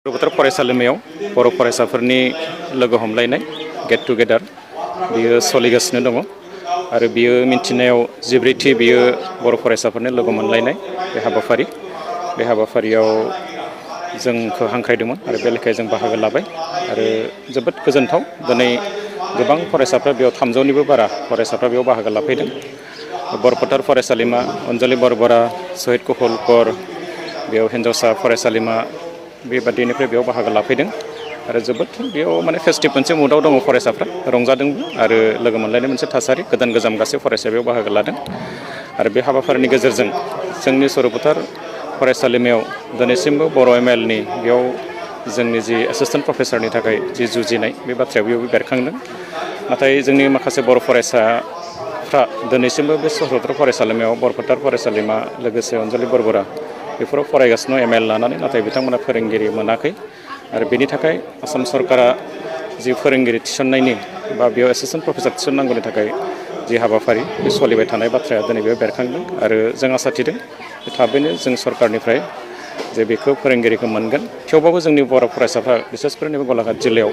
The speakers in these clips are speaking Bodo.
बोथोर फरायसालिमायाव बर' फरायसाफोरनि लोगो हमलायनाय गेट टुगेदार बियो सोलिगासिनो दङ आरो बियो मिन्थिनायाव जिब्रैथि बियो बर' फरायसाफोरनि लोगो मोनलायनाय बे हाबाफारियाव जोंखौ हांख्रायदोंमोन आरो बे लेखायै जों बाहागो लाबाय आरो जोबोद गोजोनथाव दिनै गोबां फरायसाफ्रा बेयाव 300निबो बारा फरायसाफ्रा बेयाव बाहागो लाफैदों। बरपेटा फरायसालिमा अनजलि बरबरा शहीद कुशलकर बेयाव हिन्जावसा फरायसालिमा बेबादिनिफ्राय बेयाव बाहागो लाफैदों आरो जोबोद बेयाव माने फेस्टिभ मोनसे मुडआव दङ फरायसाफ्रा रंजादोंबो आरो लोगो मोनलायनाय मोनसे थासारि गोदान गोजाम गासै फरायसाया बेयाव बाहागो लादों आरो बे हाबाफारिनि गेजेरजों जोंनि सरुपथार फरायसालिमायाव दिनैसिमबो बर' एमएलनि बेयाव जोंनि जि एसिस्टेन्ट प्रफेसरनि थाखाय जि जुजिनाय बे बाथ्राया बेयाव बेरखांदों। नाथाय जोंनि माखासे बर' फरायसाफ्रा दिनैसिमबो बे सरुपथार फरायसालिमायाव बरपेटा फरायसालिमा लोगोसे अनजलि बरबरा बेफोराव फरायगासिनो एमएल लानानै नाथाय बिथांमोना फोरोंगिरि मोनाखै आरो बेनि थाखाय आसाम सरकारा जि फोरोंगिरि थिसननायनि बा बेयाव एसिस्टेन्ट प्रफेसर थिसननांगौनि थाखाय जि हाबाफारि बे सोलिबाय थानाय बाथ्राया दिनै बेयाव बेरखांदों आरो जों आसा थिदों थाबैनो जों सरकारनिफ्राय जे बेखौ फोरोंगिरिखौ मोनगोन। थेवबाबो जोंनि बर' फरायसाफ्रा बिसेसकर नैबे गलाघाट जिल्लायाव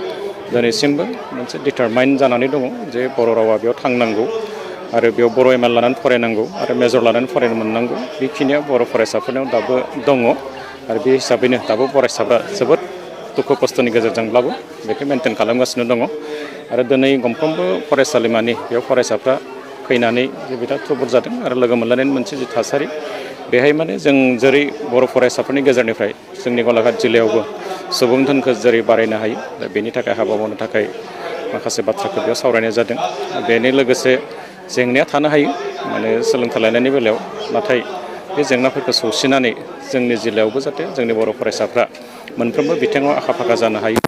दिनैसिमबो मोनसे डिटारमाइन जानानै दङ जे बर' रावा बेयाव थांनांगौ आरो बेयाव बर' एमएल लानानै फरायनांगौ आरो मेजर लानानै फरायनो मोननांगौ बेखिनिया बर' फरायसाफोरनाव दाबो दङ आरो बे हिसाबैनो दाबो फरायसाफ्रा जोबोद दुखु खस्थ'नि गेजेरजोंब्लाबो बेखौ मेनटेन खालामगासिनो दङ आरो दिनै गंफ्रोमबो फरायसालिमानि बेयाव फरायसाफ्रा फैनानै जे बिराद थुबुर जादों आरो लोगो मोनलायनायनि मोनसे जि थासारि बेहाय माने जों जेरै बर' फरायसाफोरनि गेजेरनिफ्राय जोंनि गलाघाट जिल्लायावबो सुबुं धोनखौ जेरै बारायनो हायो दा बेनि थाखाय हाबा मावनो थाखाय माखासे बाथ्राखौ बेयाव सावरायनाय जादों। बेनि लोगोसे जेंनाया थानो हायो माने सोलोंथाइ लानायनि बेलायाव नाथाय बे जेंनाफोरखौ सौसिनानै जोंनि जिल्लायावबो जाहाथे जोंनि बर' फरायसाफ्रा मोनफ्रोमबो बिथिङाव आखा फाखा जानो हायो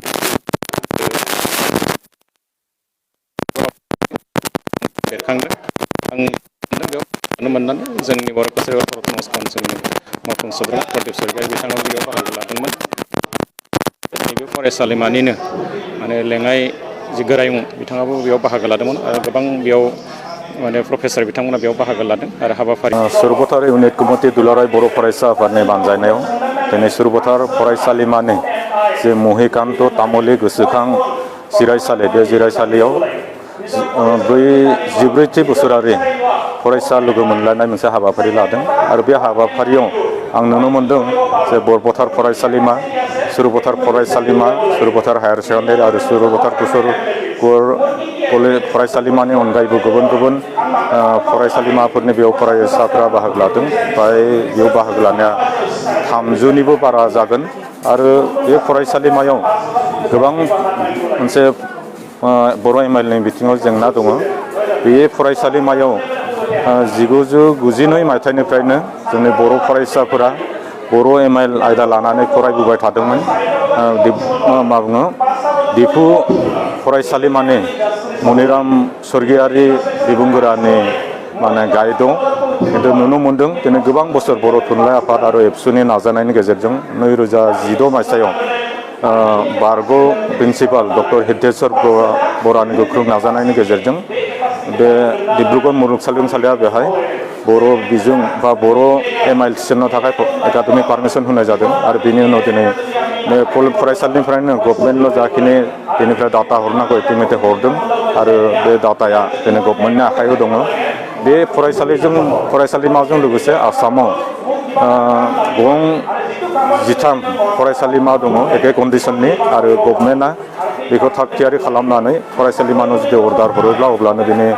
बेरखांदों। आं बेयाव नुनो मोननानै जोंनि बर' कालसारेल बर' काउन्सिलनि मावफुं सोद्रोमा प्रदिप स्वरगयारि बिथाङाबो बेयाव बाहागो लादोंमोन। नैबे फरायसालिमानिनो माने लेङाइ जि गोरायुं बिथाङाबो बेयाव बाहागो लादोंमोन आरो गोबां बेयाव माने प्रफेसार बिथांमोना बेयाव बाहागो लादों आरो हाबाफारि सुरपथार इउनिट कमिटि दुलाराय बर' फरायसा आफादनि बानजायनायाव दिनै सुरपथार फरायसालिमानि जे महिकान्त तामुली गोसोखां जिरायसालि बे जिरायसालियाव बै जिब्रैथि बोसोरारि फरायसा लोगो मोनलायनाय मोनसे हाबाफारि लादों आरो बे हाबाफारियाव आं नुनो मोनदों जे बरपेटा फरायसालिमा सुरपथार हायार सेकेन्डारि आरो सुरपथार कुशलकर फरायसालिमानि अनगायैबो गुबुन गुबुन फरायसालिमाफोरनि बेयाव फरायसाफ्रा बाहागो लादों। ओमफ्राय बेयाव बाहागो लानाया 300निबो बारा जागोन आरो बे फरायसालिमायाव गोबां मोनसे बर' एमएलनि बिथिङाव जेंना दङ। बे फरायसालिमायाव 1999 मायथाइनिफ्रायनो जोंनि बर' फरायसाफोरा बर' एमएल आयदा लानानै फरायबोबाय थादोंमोन। दिफु फरायसालिमानि मनिराम स्वरगयारि बिबुंगोरानि गाइदआव खिन्थु नुनो मोन्दों दिनै गोबां बोसोर बर' थुनलाइ आफाद आरो एबसुनि नाजानायनि गेजेरजों 2016 मायथाइयाव बारग' प्रिन्सिपाल डक्टर हितेश्वर बरानि गोख्रों नाजानायनि गेजेरजों बे डिब्रुगड़ मुलुगसोलोंसालिया बेहाय बर' बिजों बा बर' एमआइएल थिसननो थाखाय एकाडेमिक पारमिसन होनाय जादों आरो बेनि उनाव दिनै बे फरायसालिनिफ्रायनो गभर्नमेन्टनो जाखिनि बेनिफ्राय डाटा हरनांगौ एटिमेटे हरदों आरो बे डाटाया दिनै गभर्नमेन्टनि आखाइयाव दङ। बे फरायसालिमाजों लोगोसे आसामाव गं 13 फरायसालिमा दङ एखे कन्डिसननि आरो गभर्नमेन्टआ बेखौ थाग थियारि खालामनानै फरायसालिमानो जुदि अर्डार हरोब्ला अब्लानो दिनै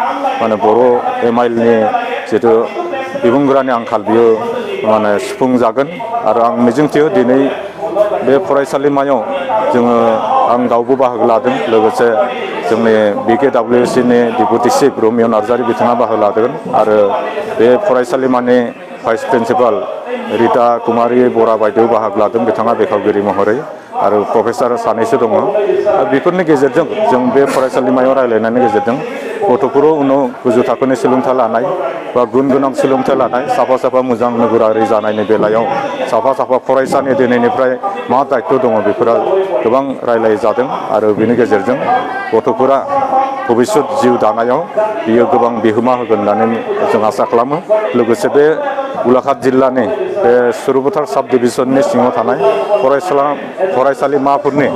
बर' एमआइएलनि जिथु बिबुंगोरानि आंखाल बियो सुफुंजागोन आरो आं मिजिंथियो दिनै बे फरायसालिमायाव आं गावबो बाहागो लादों लोगोसे जोंनि BKWCनि डेपुटि चिफ रमिय' नार्जारि बिथाङा बाहागो लादों आरो बे फरायसालिमानि भाइस प्रिन्सिपाल रिता कुमारी बरा बायदेव बाहागो लादों बिथाङा बेखेवगिरि महरै आरो प्रफेसार सानैसो दङ। बेफोरनि गेजेरजों जों बे फरायसालिमायाव रायज्लायनायनि गेजेरजों गथ'फोर उनाव गोजौ थाखोनि सोलोंथाइ लानाय बा गुन गोनां सोलोंथाइ लानाय साफा मोजां नोगोरारि जानायनि बेलायाव साफा फरायसानि दिनैनिफ्राय मा दायित्व दङ बेफोरा गोबां रायज्लाय जादों आरो बेनि गेजेरजों गथ'फोरा भबिष्यत जिउ दानायाव बियो गोबां बिहोमा होगोन होननानै जों आसा खालामो। लोगोसे बे गोलाघाट जिल्लानि बे सुरुबुथार साब डिभिजननि सिङाव थानाय फरायसालिमाफोरनि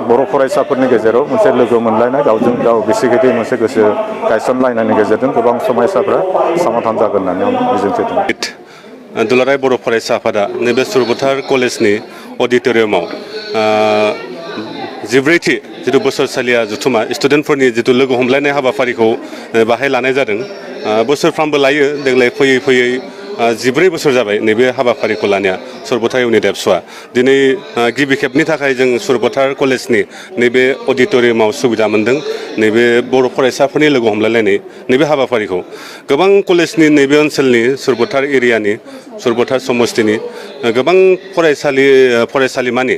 बर' फरायसाफोरनि गेजेराव मोनसे लोगो मोनलायनाय गावजों गाव बिसिगिदि मोनसे गोसो गायसनलायनायनि गेजेरजों गोबां समस्याफ्रा समाधान जागोन होननानै आं मिजिंथिदों। दुलाराय बर' फरायसा आफादा नैबे सुरुबुथार कलेजनि अडिट'रियामाव 14थि जिथु बोसोरसालिया जथुमा स्टुडेन्टफोरनि जिथु लोगो हमलायनाय हाबाफारिखौ बाहाय लानाय जादों। बोसोरफ्रामबो लायो, देग्लाय फैयै फैयै 14 बोसोर जाबाय नैबे हाबाफारिखौ लानाया सुरुबुथार इउनिट एबसुआ। दिनै गिबि खेबनि थाखाय जों सुरुबुथार कलेजनि नैबे अडिट'रियामाव सुबिदा मोन्दों नैबे बर' फरायसाफोरनि लोगो हमलायलायनाय नैबे हाबाफारिखौ। गोबां कलेजनि नैबे ओनसोलनि सुरुबुथार एरियानि सुरुबुथार समस्तिनि गोबां फरायसालिमानि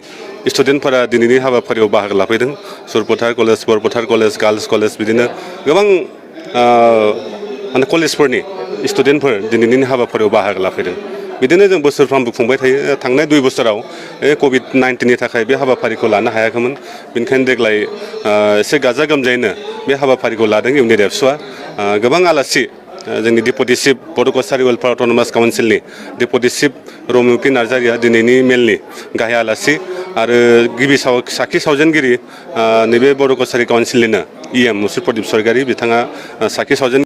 स्टुडेन्टफोरा दिनैनि हाबाफारियाव बाहागो लाफैदों। Surubuthar college, Barpeta college, girls college, बिदिनो गोबां कलेजफोरनि स्टुडेन्टफोर दिनैनि हाबाफारियाव बाहागो लाफैदों। बिदिनो जों बोसोरफ्रामबो खुंबाय थायो। थांनाय 2 बोसोराव कभिड-19नि थाखाय बे हाबाफारिखौ लानो हायाखैमोन। बेनिखायनो देग्लाय एसे गाजा गोमजायैनो बे हाबाफारिखौ लादों इउनिट एबसुआ। गोबां आलासि जोंनि डेपुटि चिफ बड' Kachari welfare autonomous काउन्सिलनि deputy chief रमिउति नार्जारिया दिनैनि मेलनि गाहाय आलासि आरो गिबि साखि सावजेनगिरि नैबे बड' कछारी काउन्सिलनिनो EM मुसुर प्रदीप स्वरगियारि बिथाङा साखि सावजेन